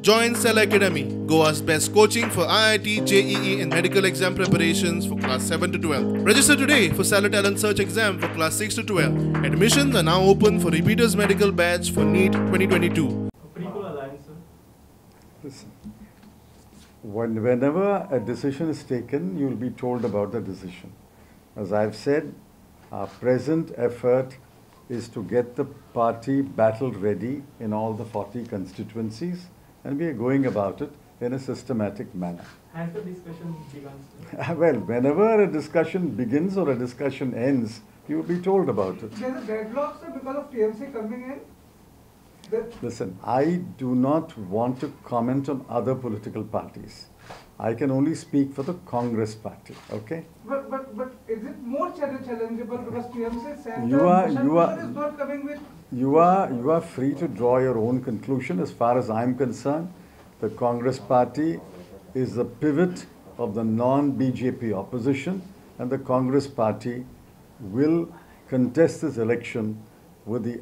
Join Cell Academy, Goa's best coaching for IIT, JEE and medical exam preparations for class 7 to 12. Register today for Cellar Talent Search exam for class 6 to 12. Admissions are now open for Repeaters Medical Batch for NEET 2022. Pre-poll alliance, sir. Listen, whenever a decision is taken, you will be told about the decision. As I've said, our present effort is to get the party battle ready in all the 40 constituencies, and we are going about it in a systematic manner. Has the discussion begun, sir? Well, whenever a discussion begins or a discussion ends, you will be told about it. There's a deadlock, sir, because of TMC coming in? Listen, I do not want to comment on other political parties. I can only speak for the Congress party, okay? But is it more challengeable because TMC center is not coming with... You are free to draw your own conclusion. As far as I'm concerned, the Congress party is the pivot of the non-BJP opposition, and the Congress party will contest this election with the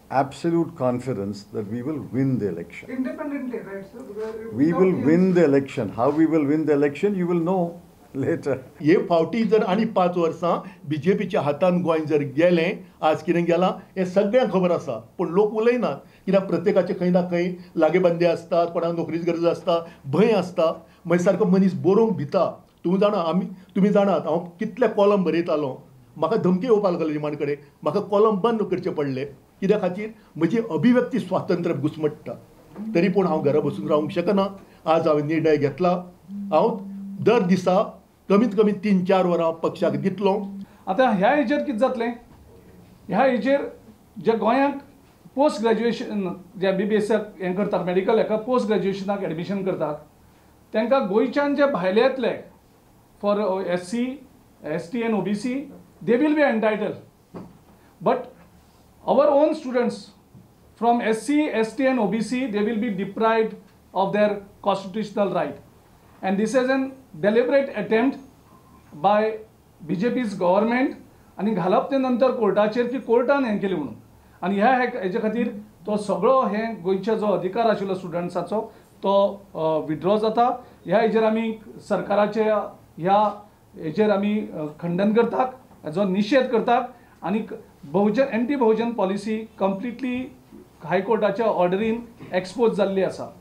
absolute confidence that we will win the election. Independently, right, sir? We will win the election. How we will win the election, you will know later. हे फावटी जर आनी 5 वर्सां बीजेपीच्या हातान गोंय जर गेलें, आज कितें गेलां हें सगळ्यांक खबर आसा, पूण लोक उलयनात कित्याक प्रत्येकाचे खंय ना खंय लागेबंदे आसतात, कोणाक नोकरीच गरज आसता, भंय आसता, मागीर सारको मनीस बरोवंक भिता. तुमी जाणा, तुमी जाणात हांव कितले कॉलम बरयतालो, म्हाका धमकी येवपाक लागली निमाण कडेन, म्हाका कॉलम बंद करचे पडले कित्या खातीर म्हजी अभिव्यक्ती स्वातंत्र्य घुसमट्टा. तरी पूण हांव घरा बसून रावंक शकना. आज हांवें निर्णय घेतला, हांव दर दिसा कमीत कमी 3-4 वरां पक्षाक दितलो. आतां ह्या हेजेर कितें जातलें, ह्या हेजेर जे गोंयांक पोस्ट ग्रॅज्युएशन जे एमबीबीएसाक हें करतात, मेडिकल हेका पोस्ट ग्रॅज्युएशनाक एडमिशन करतात, तांकां गोंयच्यान जे भायले येतले for SC, ST and OBC, they will be entitled. But our own students from SC, ST and OBC, they will be deprived of their constitutional right. And this is an deliberate attempt by BJP's government. आनी घालप ते नंतर कोर्टाचेर की कोर्टान हें केलें म्हणून. आनी ह्या हेजे खातीर तो सगळो हें गोंयचो जो अधिकार आशिल्लो स्टुडंट्साचो तो विड्रॉ जाता. ह्या हेजेर आमी सरकाराचे ह्या हेजेर आमी खंडन करतात, हेजो निशेध करतात. आनी बहुजन एंटी बहुजन पॉलिसी कंप्लिटली हायकोर्टाच्या ऑर्डरीन एक्सपोज जाल्ली आसा.